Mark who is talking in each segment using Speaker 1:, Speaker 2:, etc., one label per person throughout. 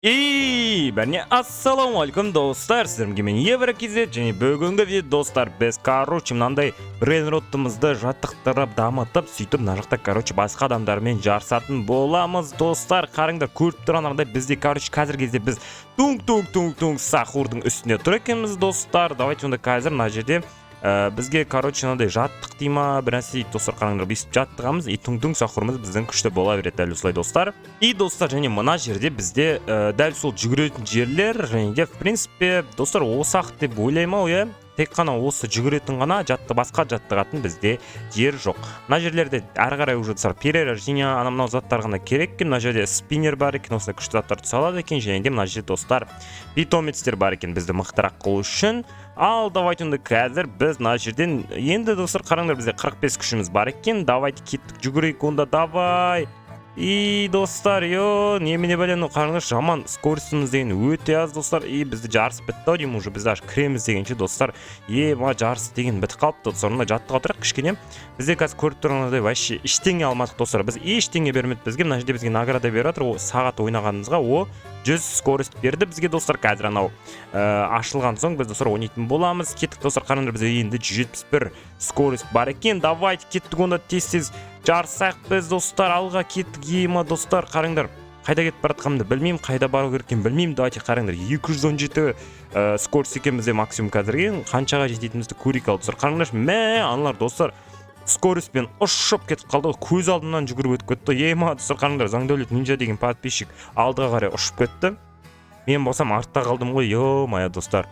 Speaker 1: И бәріне ассалаумағалейкум, достар! Сіздермен мен, Еврокизет, және бүгінгі видео, достар, біз, короче, мынандай брейнроттымызды жаттықтырып, дамытып, сөйтіп мына жақта, короче, басқа адамдармен жарысатын боламыз. Достар, қараңдар, көріп тұрғандарыңдай, бізде, короче, қазіргі кезде біз тунг тунг тунг тунг сахурдың үстінде тұр екенбіз. Достар, давайте онда қазір мына жерде бізге, короче, мынандай жаттық дей ма, бір нәрсе дейді. Достар, қараңдар, бүйтіп жаттығамыз, и тунг тунг сахурымыз біздің күшті бола береді дәл осылай, достар. И, достар, және мына жерде бізде дәл сол жүгіретін жерлер. Және де, в принципе, достар, осы ақ деп ойлаймын ау, иә, тек қана осы жүгіретін ғана жатты, басқа жаттығатын бізде жер жоқ. Мына жерлерде әрі қарай уже, достар, перерождение, ана мынау заттар ғана керек екен. Мына жерде спиннер бар екен, осындай күшті заттар түсе алады екен. Және де мына жерде, достар, питомецтер бар екен бізді мықтырақ қылу үшін. Ал давайте онда қазір біз мына жерден енді, достар, қараңдар, бізде 45 күшіміз бар екен. Давайте, кеттік, жүгірейік онда, давай. И, достар, йо, немене, бәле, ну қараңдаршы, жаман скоростіміз деген өте аз, достар. И бізді жарыс бітті ау деймін уже, біз аж кіреміз дегенше, достар, е ма, жарыс деген бітіп қалыпты. Достар, мына жаттыға отырайық кішкене. Бізде қазір көріп тұрғандардай, вообще ештеңе алмадық, достар, біз ештеңе бермеді бізге. Мына жерде бізге награда беріп жатыр, о, сағат ойнағанымызға, о, 100 скорость берді бізге. Достар, қазір анау ашылған соң біз, достар, ойнайтын боламыз. Кеттік, достар, қараңдар, бізде енді 171 скорость бар екен. Давайте, кеттік онда, тез тез жарысайық біз, достар, алға кеттік. Ема, достар, қараңдар, қайда кетіп бара жатқанымды білмеймін, қайда бару керек екенін білмеймін. Давайте, қараңдар, 217 скорость екен бізде максимум. Қазірге қаншаға жететінімізді көрейік. Ал, достар, қараңдаршы, мә, аналар, достар, скоростьпен ұшып кетіп қалды ғой, көз алдымнан жүгіріп өтіп кетті. Ема, достар, қараңдар, Заңдәулет Ниндзя деген подписчик алдыға қарай ұшып кетті, мен болсам артта қалдым ғой, ё-моё, достар.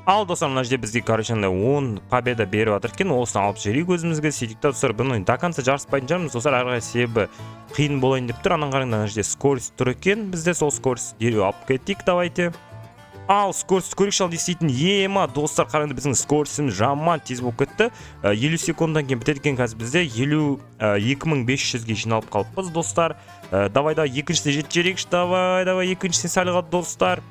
Speaker 1: Ал, достар, мына жерде бізге, короче, андай 10 победа беріп жатыр екен, осыны алып жіберейік өзімізге. Сөйтейік та, достар, бұны до конца жарыспайтын шығармыз, достар, әрі қарай, себебі қиын болайын деп тұр. Анан қараңдар, ана жерде скорость тұр екен бізде, сол скорость дереу алып кетейік. Давайте, ал скорость көрейікші. Ал, не істейтін? Ема, достар, қараңдар, біздің скоростіміз жаман тез болып кетті. 50 секундтан кейін бітеді екен. Қазір бізде 52 500-ге жиналып қалыппыз, достар. Давай, давай, екіншісіне жетіп жіберейікші. Давай, давай, екіншісіне сәл қалды, достар.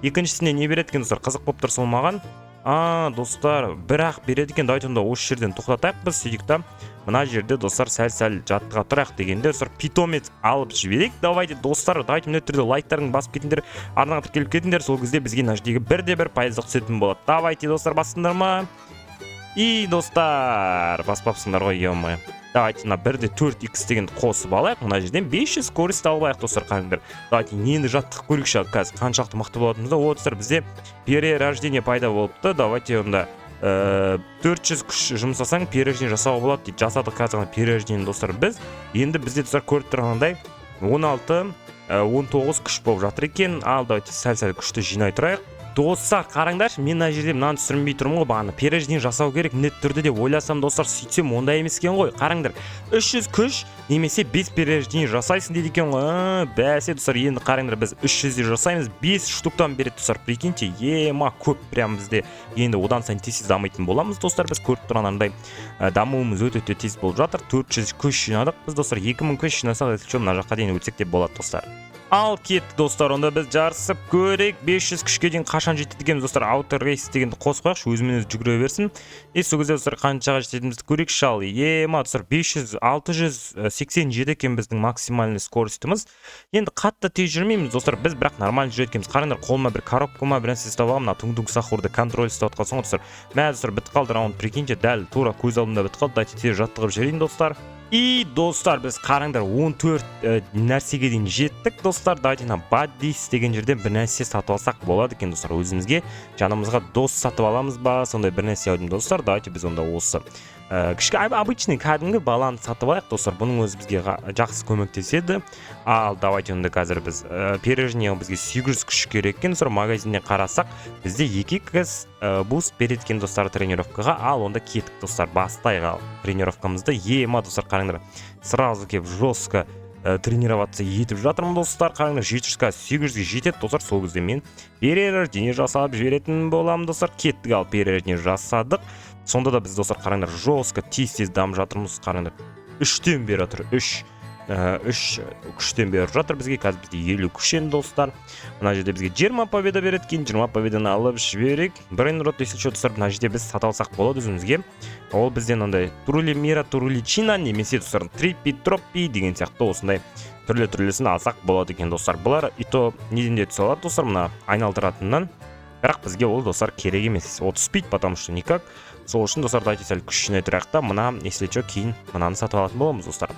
Speaker 1: Екіншісіне не береді екен, достар? Қызық болып тұр сол маған. А, достар, бірақ береді екен. Давайте онда осы жерден тоқтатайық біз. Сөйтейік та, мына жерде, достар, сәл сәл жаттыға тұрайық дегенде, достар, питомец алып жіберейік. Давайте, достар, давайте, міндетті түрде лайктарыңды басып кетіңдер, арнаға тіркеліп кетіңдер. Сол кезде бізге мына жердегі 1,1 пайыздық түсетін болады. Давайте, достар, бастыңдар ма? И, достар, баспапсыңдар ғой, ё. Давайте мына 1,4 икс дегенді қосып алайық. Мына жерден 500 скорость алып алайық. Достар, қараңдар, давайте нені жаттығып көрейікші қазір, қаншалықты мықты болатынымызды. О, достар, бізде перерождение пайда болыпты. Давайте онда 400 күш жұмсасаң, перерождение жасауға болады дейді. Жасадық қазір ғана перерождение, достар, біз. Енді бізде, достар, көріп тұрғандай, 16, 19 күш болып жатыр екен. Ал давайте сәл сәл күшті жинай тұрайық. Достар, қараңдаршы, мен мына жерде мынаны түсірмей тұрмын ғой. Бағана перерождение жасау керек міндетті түрде деп ойласам, достар, сөйтсем, ондай емес екен ғой. Қараңдар, 300 күш немесе 5 перерождение жасайсың дейді екен ғой. А, бәсе, достар, енді қараңдар, біз 300-де жасаймыз, 5 штуктан береді, достар, прикиньте. Ема, көп прям. Бізде енді одан сайын тез тез дамитын боламыз, достар. Біз көріп тұрғандай, дамуымыз өте өте тез болып жатыр. 400 күш жинадық біз, достар. 2000 күш жинасақ, если че, мына жаққа дейін өтсек те болады, достар. Ал кеттік, достар, онда біз жарысып көрейік. 500 күшке дейін қашан жетеді екенбіз, достар? Auto race дегенді қосып қояйықшы, өзімен өзі жүгіре берсін. И сол кезде, достар, қаншаға жететінімізді көрейікші. Ал, ема, достар, 500, 687 екен біздің максимальный скоростіміз. Енді қатты тез жүрмейміз, достар, біз, бірақ нормально жүреді екенбіз. Қараңдар, қолыма бір коробка ма, бір нәрсе ұстап алғанмын. Мына тунг тунг сахурды контроль ұстап жатқан соң, достар, мә, достар, бітіп қалды раунд, прикиньте, дәл тура көз алдымда бітіп қалды. Давайте тез жаттығып жіберейін, достар. И, достар, біз, қараңдар, 14 нәрсеге дейін жеттік, достар. Давайте мына баддис деген жерден бір нәрсе сатып алсақ болады екен, достар. Өзімізге, жанымызға дос сатып аламыз ба, сондай бір нәрсе ау деймін, достар. Давайте біз онда осы кішкі обычный, кәдімгі баланы сатып алайық, достар. Бұның өзі бізге жақсы көмектеседі. Ал давайте онда қазір біз перерождение, бізге 800 күш керек екен, достар. Магазиннен қарасақ, бізде 2 икс буст береді екен, достар, тренировкаға. Ал онда кеттік, достар, бастайық. Ал тренировкамызды. Ема, достар, қараңдар, сразу келіп жестко тренироваться етіп жатырмын, достар. Қараңдар, 700, қазір 800-ге жетеді, достар. Сол кезде мен перерождение жасап жіберетін боламын, достар. Кеттік. Ал перерождение жасадық. Сонда да біз, достар, қараңдар, жестко тез тез дамып жатырмыз. Қараңдар, үштен бері жатыр, үш күштен беріп жатыр бізге. Қазір бізде 50 күш енді, достар. Мына жерде бізге 20 победа береді екен, 20 победаны алып жіберейік. Брейнрот, если что, достар, мына жерде біз сата алсақ болады өзімізге. Ол бізден андай Турули Мира, Туруличина немесе, достар, Трипи Троппи деген сияқты осындай. Түрлі түрлісін алсақ болады екен, достар. Бұлар и то неден де түсе алады, достар, мына айналдыратыннан. Бірақ бізге ол, достар, керек емес, ол түспейді, потому что никак. Сол үшін, достар, давайте сәл күш жинай тұрайық та, мына, если че, кейін мынаны сатып алатын боламыз, достар.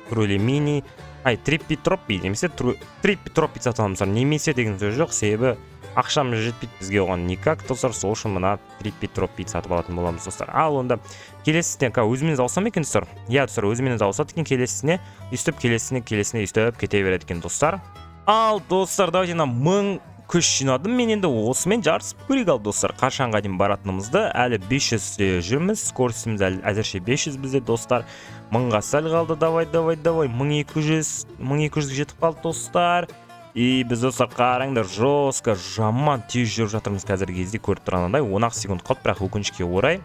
Speaker 1: Трули мини, ай, триппи троппи немесе триппи троппи сатып аламыз, достар. Немесе деген сөз жоқ, себебі ақшамыз жетпейді бізге оған никак, достар. Сол үшін мына триппи троппи сатып алатын боламыз, достар. Ал онда келесісіне өзімен ауыса ма екен, достар? Иә, достар, өзімен ауысады екен келесісіне. Өйстіп келесісіне, келесіне өйстіп кете береді екен, достар. Ал, достар, давайте мына 1000 күш жинадым мен, енді осымен жарысып көрейік. Ал, достар, қашанға дейін баратынымызды. Әлі 500-де жүрміз, скоростіміз әлі әзірше 500 бізде, достар. 1000-ға сәл қалды. Давай, давай, давай, 1200, 1200-ге жетіп қалды, достар. И біз, достар, қараңдар, жестко, жаман тез жүріп жатырмыз қазіргі кезде. Көріп тұрғандай, 10 ақ секунд қалды, бірақ өкінішке орай,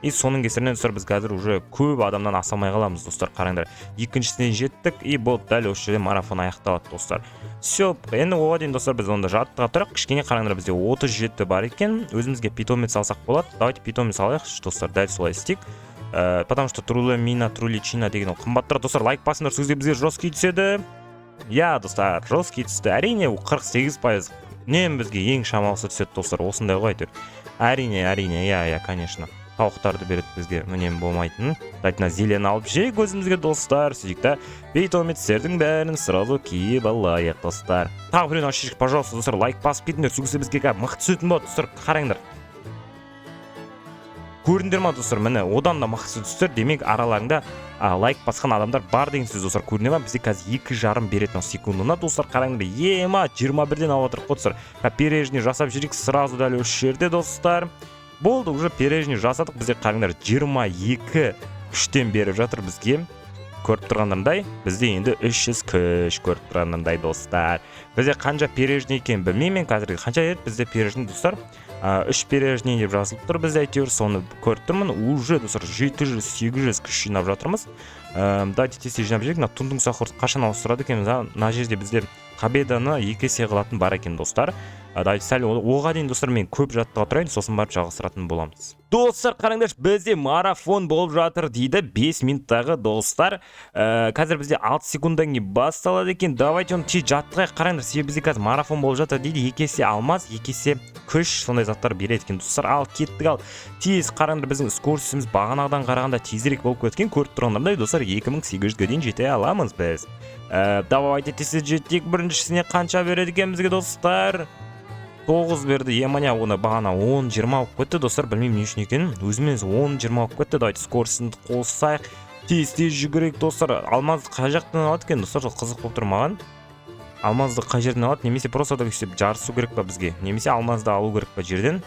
Speaker 1: и соның кесірінен, достар, біз қазір уже көп адамнан аса алмай қаламыз. Достар, қараңдар, екіншісіне жеттік, и болды, дәл осы жерде марафон аяқталады, достар. Все, енді оған дейін, достар, біз онда жаттыға тұрайық кішкене. Қараңдар, бізде 37 бар екен, өзімізге питомец алсақ болады. Давайте питомец алайықшы, достар, дәл солай істейік. Потому что трули мина, трули чина деген ол қымбат тұрады. Достар, лайк басыңдар, сол кезде бізге жесткий түседі. Иә, достар, жесткий түсті. Әрине, ол 48% үнемі бізге ең шамалысы түседі, достар, осындай ғой әйтеуір. Әрине, әрине, иә, иә, конечно, тауықтарды береді бізге үнемі болмайтын. Давайте мына зелені алып жейік өзімізге, достар. Сөйтейік та, питомецтердің бәрін сразу киіп алайық, достар. Тағы біреуін ашып жіберейік, пожалуйста. Достар, лайк басып кетіңдер, сол кезде бізге қазір мықты түсетін болады. Достар, қараңдар, көрдіңдер ма, достар? Міне, одан да мықтысы түсті. Демек, араларында лайк басқан адамдар бар деген сөз. Достар, көріне ма? Бізде қазір 2,5 береді мынау секундына. Достар, қараңдар, ема, 21-ден алып жатырмық қой, достар. Перерождение жасап жіберейік сразу дәл осы жерде, достар. Болды, уже перерождение жасадық. Бізде, қараңдар, 22 күштен беріп жатыр бізге. Көріп тұрғандарындай, бізде енді 300 күш, көріп тұрғандарындай, достар. Бізде қанша перерождение екенін білмеймін мен қазір. Қанша еді бізде перерождение, достар? Үш перерождение деп жазылып тұр бізде, әйтеуір соны көріп тұрмын. Уже, достар, 700, 800 күш жинап жатырмыз. Давайте тез тез жинап жіберейік. Мына тундун сахур қашан ауыстырады екенбіз? А, мына жерде бізде победаны екі есе қылатын бар екен, достар. Давайте сәл оға дейін, достар, мен көп жаттыға тұрайын, сосын барып жалғастыратын боламыз. Достар, қараңдаршы, бізде марафон болып жатыр дейді, 5 минуттағы, достар. Қазір бізде 6 секундтан кейін басталады екен. Давайте оны тез жаттығайық, қараңдар, себебі бізде қазір марафон болып жатыр дейді. Екі есе алмаз, екі есе күш, сондай заттар береді екен, достар. Ал кеттік, ал тез. Қараңдар, біздің скоростіміз бағанағыдан қарағанда тезірек болып кеткен. Көріп тұрғандардай, достар, 2800-ге дейін жете аламыз біз. Давайте тез жетейік. Біріншісіне қанша береді екен бізге, достар? 9 берді, еманя. Оны бағана 10-20 болып кетті, достар, білмеймін не үшін екенін. Өзімен 10-20 болып кетті. Давайте скоростьті қоссайық, тез тез жүгірейік, достар. Алмазды қай жақтан алады екен, достар? Сол қызық болып тұр маған. Алмазды қай жерден алады? Немесе просто так өйстіп жарысу керек па бізге, немесе алмазды алу керек па жерден?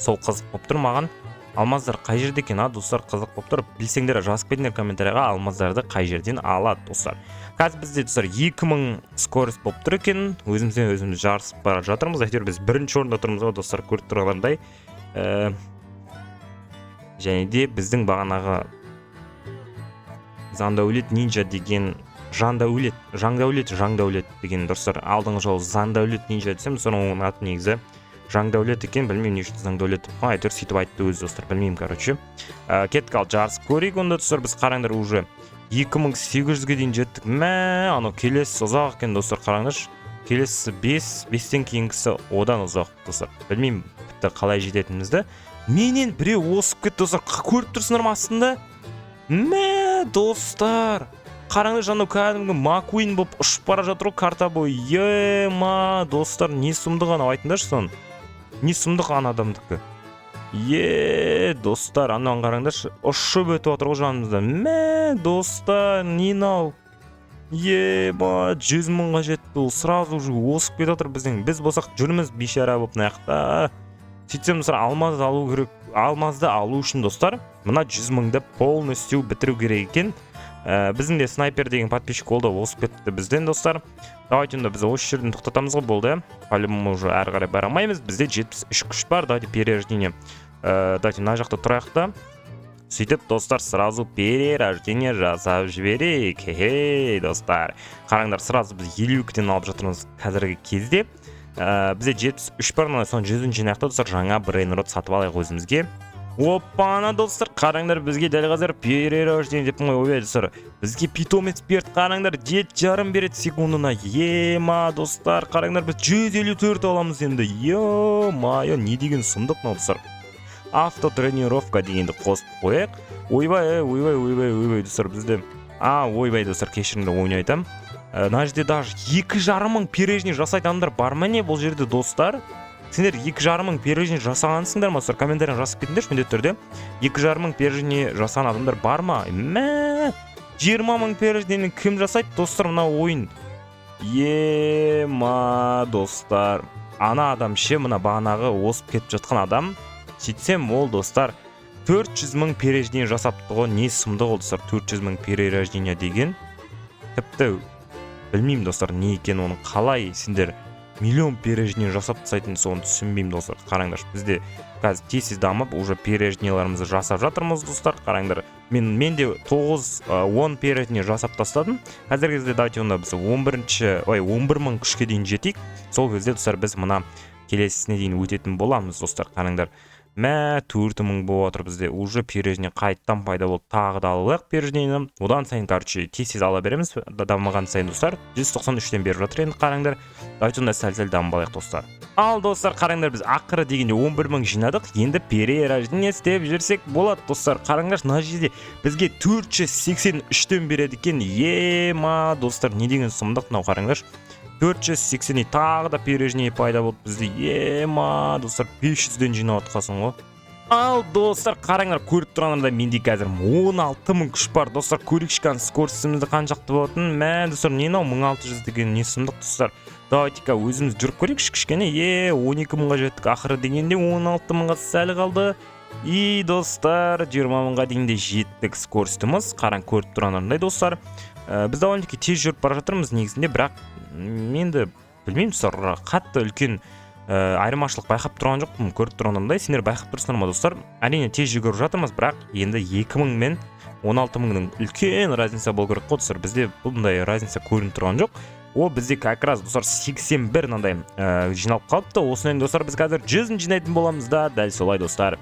Speaker 1: Сол қызық болып тұр маған. Алмаздар қай жерде екен, а, достар? Қызық болып тұр. Білсеңдер, жазып кетіңдер комментарийға, алмаздарды қай жерден алады, достар. Қазір бізде, достар, 2000 скорость болып тұр екен. Өзімізбен өзіміз жарысып бара жатырмыз. Әйтеуір біз бірінші орында тұрмыз ғой, достар, көріп тұрғандай. Және де біздің бағанағы Зандәулет ниндзя деген, Жандәулет, Жаңдәулет, Жаңдәулет деген, достар, алдыңғы жолы Зандәулет ниндзя десем, соның оның аты негізі Жаңдәулет екен. Білмеймін, не үшін Заңдәулет деп қойған, әйтеуір сөйтіп айтты өзі, достар, білмеймін, короче. Кеттік, ал жарысып көрейік онда, достар. Біз, қараңдар, уже 2800-ге дейін жеттік. Мә, анау келесісі ұзақ екен, достар, қараңдаршы. Келесісі бес, бестен кейінгісі одан ұзақ, достар. Білмеймін тіпті қалай жететінімізді. Менен біреу озып кетті, достар. Көріп тұрсыңдар ма астында? Мә, достар, қараңдаршы, анау кәдімгі Маккуин болып ұшып бара жатыр ғой карта бойы. Ема, достар, не сұмдық анау, айтыңдаршы соны, не сұмдық ана адамдікі? Е, достар, анауын қараңдаршы, ұшып өтіп жатыр ғой жанымыздан. Мә, достар, не мынау? Ема, 100 мыңға жетті ол, сразу уже озып кетіп жатыр бізден. Біз болсақ жүрміз бейшара болып мына жақта. Сөйтсем, достар, алмаз алу керек. Алмазды алу үшін, достар, мына 100 мыңды полностью бітіру керек екен. Біздің де снайпер деген подписчик, ол да озып кетті бізден, достар. Давайте онда біз осы жерден тоқтатамыз ғой, болды, по любому уже әрі қарай бара алмаймыз. Бізде 73 күш бар. Давайте перерождение, давайте мына жақта тұрайық та, сөйтіп, достар, сразу перерождение жасап жіберейік. Хей, достар, қараңдар, сразу біз 52-ден алып жатырмыз қазіргі кезде. Бізде 73 бар, мына соның 100-ін жинайық та, достар, жаңа брейнрот сатып алайық өзімізге. Оппана, достар, қараңдар, бізге дәл қазір перерождение деппін ғой. Ойбай, достар, бізге питомец берді, қараңдар, 7,5 береді секундына. Ема, достар, қараңдар, біз 154 аламыз енді. Ё-моё, не деген сұмдық мынау, достар! Автотренировка дегенді қосып қояйық. Ойбай, ойбай, ойбай, ойбай, достар, бізде, а, ойбай, достар, кешіріңдер, ойын айтамын. Мына жерде даже 2,5 мың перерождение жасайтын адамдар бар ма, не, бұл жерде? Достар, сендер 2,5 мың перерождение жасағансыңдар ма, достар? Комментарий жазып кетіңдерші міндетті түрде. 2,5 мың перерождение жасаған адамдар бар ма? Мә, 20 мың перерождение кім жасайды, достар, мына ойын? Ема, достар, ана адам ше, мына бағанағы озып кетіп жатқан адам, сөйтсем, ол, достар, 400 мың перерождение жасапты ғой. Не сұмдық ол, достар, 400 мың перерождение деген! Тіпті білмеймін, достар, не екенін оның. Қалай сендер миллион перерождение жасап тастайтынын, соны түсінбеймін, достар. Қараңдаршы, бізде қазір тез тез дамып, уже перерожденияларымызды жасап жатырмыз, достар. Қараңдар, мен де тоғыз, 10 перерождение жасап тастадым қазіргі кезде. Давайте онда біз 11-ші, ой, 11 мың күшке дейін жетейік. Сол кезде, достар, біз мына келесісіне дейін өтетін боламыз. Достар, қараңдар, мә, 4000 болып жатыр бізде уже. Перерождение қайтадан пайда болды, тағы да алайық перерождениені. Одан сайын, короче, тез тез ала береміз дамыған сайын. Достар, 193-тен беріп жатыр енді, қараңдар. Давайте онда сәл сәл дамып алайық, достар. Ал, достар, қараңдар, біз ақыры дегенде 11 мың жинадық. Енді перерождение істеп жүрсек болады. Достар, қараңдаршы, мына жерде бізге 483-тен береді екен. Ема, достар, не деген сұмдық мынау! Қараңдаршы, 480, тағы да перерождение пайда болды бізде. Ема, достар, 500-ден жинап жатқансың ғой. Ал, достар, қараңдар, көріп тұрғандардай, менде қазір 16 мың күш бар. Достар, көрейікші кәні, скоростімізді қаншақты болатынын. Мә, достар, не мынау, 1600 деген не сұмдық, достар? Давайте-ка өзіміз жүріп көрейікші кішкене. Е, 12 мыңға жеттік ақыры дегенде, 16 мыңға сәл қалды. И, достар, 20 мыңға дейін де жеттік скоростіміз, қараң, көріп тұрғандарыңдай, достар. Біз довольно-таки тез жүріп бара жатырмыз негізінде, бірақ енді білмеймін, достар, қатты үлкен айырмашылық байқап тұрған жоқпын, көріп тұрғанымдай. Сендер байқап тұрсыңдар ма, достар? Әрине, тез жүгіріп жатырмыз, бірақ енді 2000 мен 16 мыңның үлкен разница болу керек қой, достар. Бізде бұндай разница көрініп тұрған жоқ. О, бізде как раз, достар, 81 мынандай жиналып қалыпты. Осыны енді, достар, біз қазір 100-ін жинайтын боламыз да, дәл солай, достар,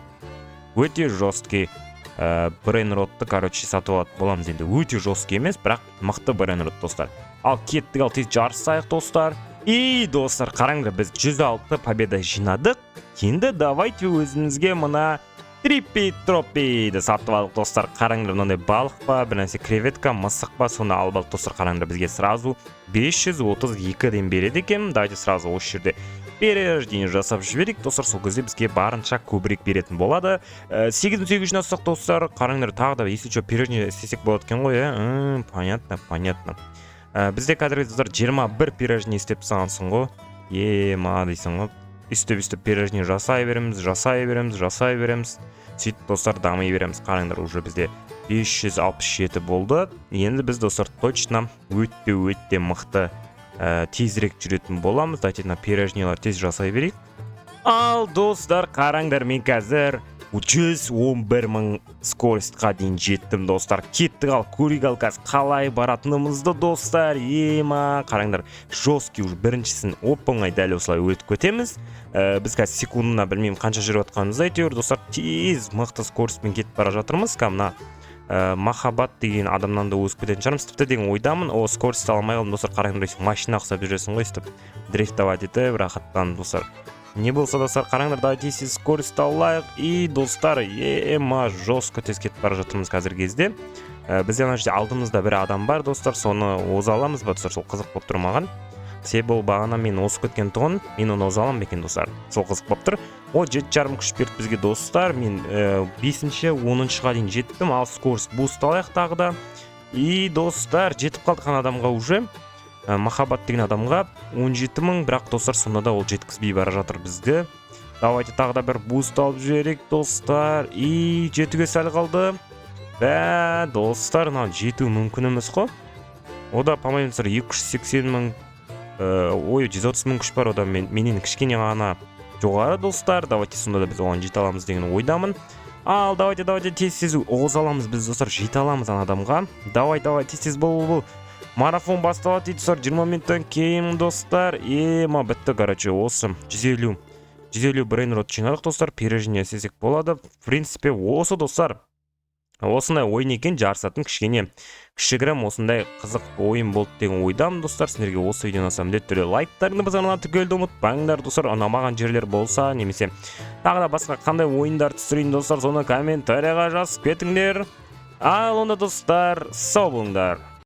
Speaker 1: өте жесткий брейнротты, короче, сатып алатын боламыз. Енді өте жесткий емес, бірақ мықты брейнрот, достар. Ал кеттік, ал тез жарысайық, достар. И, достар, қараңдар, біз 106 победа жинадық. Енді давайте өзімізге мына Триппи Троппиді сатып алдық. Достар, қараңдар, мынандай балық па, бір нәрсе, креветка, мысық па, соны алып алдық. Достар, қараңдар, бізге сразу 532-ден береді екен. Давайте сразу осы жерде перерождение жасап жіберейік, достар. Сол кезде бізге барынша көбірек беретін болады. 8800 жинасақ, достар, қараңдар, тағы да, если что, перерождение істесек болады екен ғой, иә. Понятно, понятно. Бізде қазір, достар, 21 перерождение істеп тастағансың ғой. Ема дейсің ғой, өйстіп өйстіп перерождение жасай береміз, жасай береміз, жасай береміз. Сөйтіп, достар, дами береміз. Қараңдар, уже бізде 567 болды. Енді біз, достар, точно өте өте мықты, тезірек жүретін боламыз. Давайте мына перерождениялар тез жасай берейік. Ал, достар, қараңдар, мен қазір 111 мың скоростьқа дейін жеттім, достар. Кеттік, ал көрейік, ал қазір қалай баратынымызды, достар. Ема, қараңдар, жесткий, уже біріншісін оп оңай дәл осылай өтіп кетеміз. Біз қазір секундына білмеймін қанша жүріп жатқанымызды, әйтеуір, достар, тез, мықты скоростьпен кетіп бара жатырмыз. Мына Махаббат деген адамнан да озып кететін шығармыз тіпті деген ойдамын. О, скорость ала алмай қалдым, достар. Қараңдар, машина ұқсап жүресің ғой өйстіп, дрифтовать етіп, рахаттанып. Достар, не болса, достар, қараңдар, давайте тез скорость алайық. И, достар, ема, жестко тез кетіп бара жатырмыз қазіргі кезде. Бізде ана жерде алдымызда бір адам бар, достар. Соны оза аламыз ба, достар? Сол қызық болып тұр маған, себебі ол бағана мен озып кеткен тұғын. Мен оны оза аламын ба екен, достар? Сол қызық болып тұр. О, 7,5 күш берді бізге, достар. Мен бесінші, 10-ға дейін жеттім. Ал скорость буст алайық тағы да. И, достар, жетіп қалдық ана адамға уже. Махаббат деген адамға 17 мың, бірақ, достар, сонда да ол жеткізбей бара жатыр бізді. Давайте тағы да бір буст алып жіберейік, достар. И жетуге сәл қалды. Бә, достар, мынау жету мүмкін емес қой. Ода, по-моему, достар, 280 мың, ой, 130 мың күш бар ода, менен кішкене ғана жоғары, достар. Давайте сонда да біз оған жете аламыз деген ойдамын. Ал давайте, давайте, тез тез оза аламыз біз, достар, жете аламыз ана адамға. Давай, давай, тез тез бол, бол, бол. Марафон басталады дейді, достар, 20 минуттан кейін, достар. Ема, бітті, короче, осы 150. 150 брейнрот жинадық, достар. Перерождение істесек болады. В принципе, осы, достар, осындай ойын екен жарысатын, кішкене кішігірім осындай қызық ойын болды деген ойдамын, достар. Сіздерге осы видео ұнаса, міндетті түрде лайктарыңды басарына түгелді ұмытпаңдар, достар. Ұнамаған жерлер болса немесе тағы да басқа қандай ойындар түсірейін, достар, соны комментарийға жазып кетіңдер. Ал онда, достар, сау болыңдар.